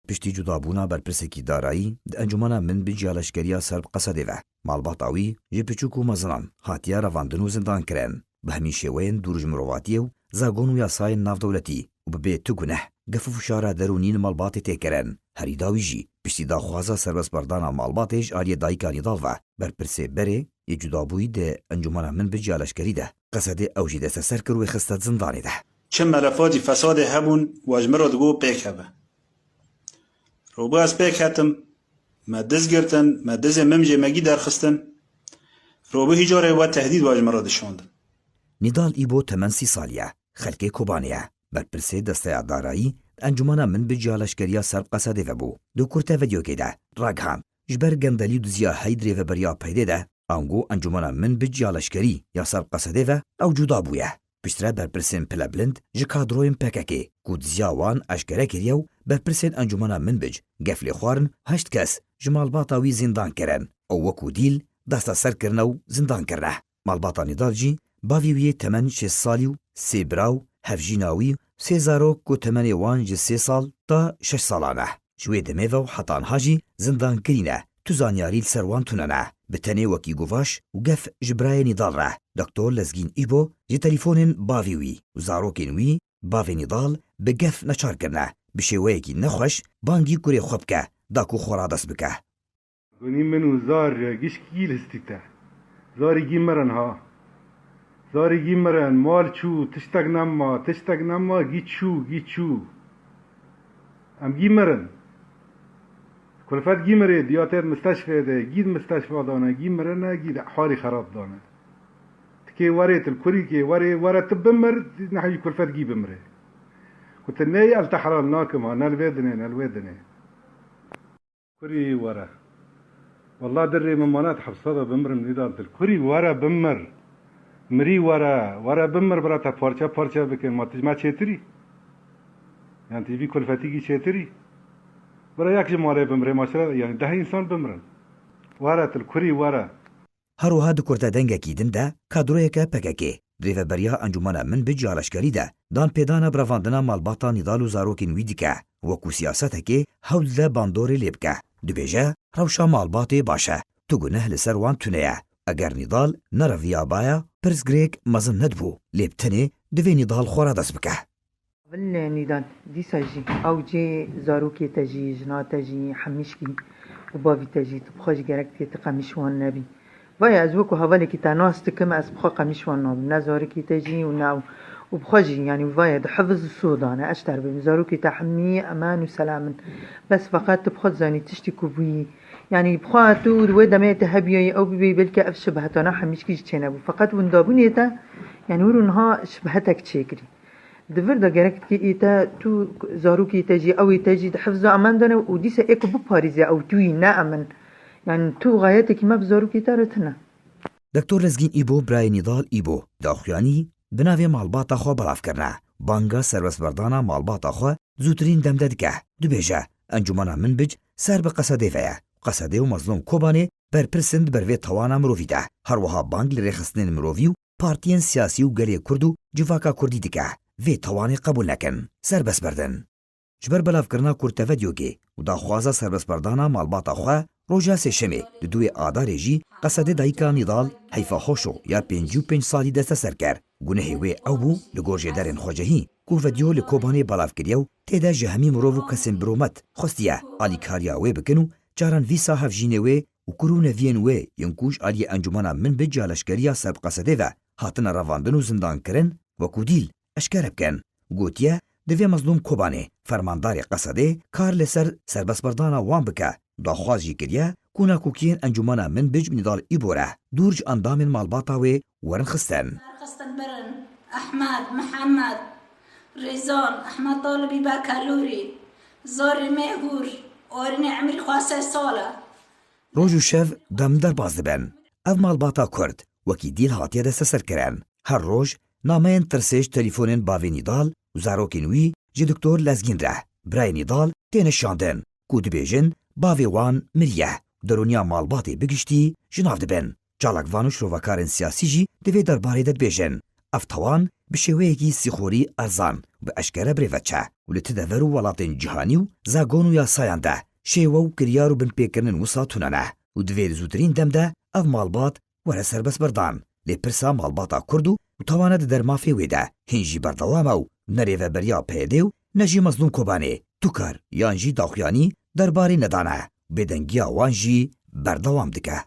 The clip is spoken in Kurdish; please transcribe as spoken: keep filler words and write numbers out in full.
Piştî cudabûna berpirsekî darayî di Encûmena Minbic ya Leşkeriya ser bi Qesedê ve, malbata wî ji piçûk û mezinan hatiye revandin û zindankirin. Bi hemî şêweyên dûr ji mirovatiyê û zagon û yasayên navdewletî û bi bê tu guneh, gef û fişara derûnî li malbatê tê kirin. Herî dawî jî, piştî daxwaza serbestberdana malbatê ji aliyê dayika Nîdal ve, berpirsê berê yê cudabûyî di Encûmena Minbic ya Leşkerî de, Qesedê ew jî desteser kir û wê xiste zindanê de. Çi melefatî fesadê hebûn, we ji min re digot pêk hebe. Robo ez pêk hetim, me diz girtin, me dizê mimcê me gî derxistin. Robo hî carê we tehdîd we ji min re dişandin. Nîdal Îbo temen sî salî ye, xelkê Kobanê ye. Berpirsê desteya darayî di Encûmena Minbic ya Leşkeriya ser bi Qesedê ve bû. Di kurte vîdeokê de ragihand, ji ber gendelî û diziya heyî di rêveberiya peydê de, ango Encûmena Minbic ya Leşkerî ya ser bi Qesedê ve ew cuda bûye. Piştre berpirsên pilebilind ji kadroyên P K K ku diziya wan eşkere kiriye û berpirsên Encûmena Minbic gef lê xwarin, heşt kes ji malbata wî zindan kirin û wekû dîl desteser kirine û zindan kirine. Malbata Nîdal jî bavê wî yê temen şêst salî û sê bira û hevjîna wî sê zarok ku temenê wan ji sê sal ta şeş salan e. Ji wê demê ve û heta niha jî zindankirî ne, tu zanyarî li ser wan tune ne. Bi tenê wekî guvaş û gef ji birayê Nîdal re, Doktor Lezgîn Îbo ji telîfonên bavê wî û zarokên wî bavê Nîdal bi gef neçar kirine. Bi şêweyekî nexweş bangî kurê xwe bike, da ku xwe radest bike. Gunî min û zar gişkî li histî te. Zarî gî mirin ha. Zarî gî mirin, mal çû, tiştek nema, tiştek nema, gî çû, gî çû. Em gî mirin. Kulfet gî mirê, diya tê di misteşfê de, gî di misteşfa dane, gî mirine, gî di halî xerab dane. Tikê werê, til kurîkê, werê, were tu bimir, nehewî Kulfet gî bimire. Ku tu neyê, ez te helal nakim ha, ne li vê dinê, ne li wê dinê. Kurî were. Wallah dirê min mane di hepsa de bimirim Nîdal dil. Kurî were bimir. Mirî were. Were bimir bira te parçe parçe bikin. Ma tu ji me çêtirî? Yani tu ji vî kulfetî gî çêtirî? Bira yek ji malê bimrê, ma çira, yani deh însan bimirin. Were til kurî were. Her wiha di kurtedengekî din de kadroyeke P K K di rêveberiya Encûmena Minbic ya Leşkerî de danpêdana bi revandina malbata Nîdal û zarokên wî dike, wekû siyasetekê hewl dide bandorê lê bike. Dibêje, rewşa malbatê baş e, tu guneh li ser wan tune ye. Eger Nîdal nereviyabaya, pirsgirêk mezin nedibû, lê bi tenê divê Nîdal xwe radest bike. Vilne Nîdal, dîsa jî ew cê zarokê te jî, jina te jî, hemîşkî û bavî te jî, tu bi xwe jî gerek dikê tu qemîş wan nebî. Vaye ez wekû hevalekî te nas dikim, ez bi xwe qemîş wan nabim. Ne zarokê te jî û ne ew. Û bi xwe jî, yanî vaye di hifiz û sodan e, ez ji te re bibim. Zarokê te hemî emen û selam in. Bes feqet tu bi xwe dizanî tiştî ku bûyî. Yanî bi xwe tu di wê demê te hebiyayî ew bibêyî, belkî ev şibhetana hemîşkî jî çênebû. Feqet windabûnê te, yanî wir û niha şibhetek çêkirî. Di vir de gerek dikê ê te, tu zarokê te jî, ew ê te jî di hifza emen de ne û dîsa ê ku biparêze ew tu yî, ne emin. Yani tu xayetekî me bi zarokê te re tune. Doktor Lezgîn Îbo, birayê Nîdal Îbo, daxuyanî bi navê malbata xwe belav kirine. Banga serbestberdana malbata xwe zûtirîn dem de dike. Dibêje, Encûmena Minbic ser bi Qesedê ve ye. Qesedê û Mezlûm Kobanê berpirs in di ber vê tawana mirovî de. Her wiha bang li rêxistinên mirovî û partiyên siyasî û gelê Kurd û civaka Kurdî dike, vê tawanê qebûl nekin. Serbest berdin. Ji ber belavkirina kurtevedyokê û daxwaza serbestberdana malbata xwe, roja Sêşemê di duyê Adarê jî Qesedê dayika Nîdal Heyfa Hoşo ya pêncî û pênc salî desteser kir. Gunehê wê ew bû, li gor jêderên xwecehî ku vedyo li Kobanê belav kiriye û tê de ji hemî mirov û kesên biromet xwestiye alîkariya wê bikin û caran vîsa hevjînê wê û kur û neviyên wê yên ku ji aliyê Encûmena Minbic ya Leşkerî ya ser bi Qesedê ve hatine revandin û zindankirin, wekû dîl eşkere bikin. Gotiye, divê Mezlûm Kobanê, fermandarê Qesedê, kar li ser serbestberdana wan bike. Daxwaz jî kiriye ku nakokiyên Encûmena Minbic bi Nîdal Îbo re dûr ji endamên malbata wê werin xistin. Xistin birin, Ehmed, Mihemed, Rêzan, Ehmed Talibî Bekelûrî, Zarê Mêhûr, Orînê Emrî xwe sê sal e. Roj û şev dem derbas dibin. Ev malbata Kurd wekî dîl hatiye desteserkirin. Her roj nameyên tirsê ji telîfonên bavê Nîdal û zarokên wî ji Doktor Lezgîn re, birayê Nîdal, têne şandin ku dibêjin bavê wan miriye. Derûniya malbatê bi giştî ji nav dibin. Çalakvan û şirovekarên siyasî jî di vê derbarê de dibêjin, Ev tawan bi şêweyekî sîxorî erzan û bi eşkere bi rê ve diçe û li ti dever û welatên cîhanî û zagon û yasayan de şêwe û kiryar û binpêkirinin wisa tune ne û divê di zûtirîn dem de ev malbat were serbestbirdan. Lê pirsa malbata Kurd û û tawana di dermafê wê de hîn jî berdewam e û ne rêveberiya P Y D û ne jî Mezlûm Kobanê tukar yan jî daxuyanî derbarê nedane û bêdengiya wan jî berdewam dike.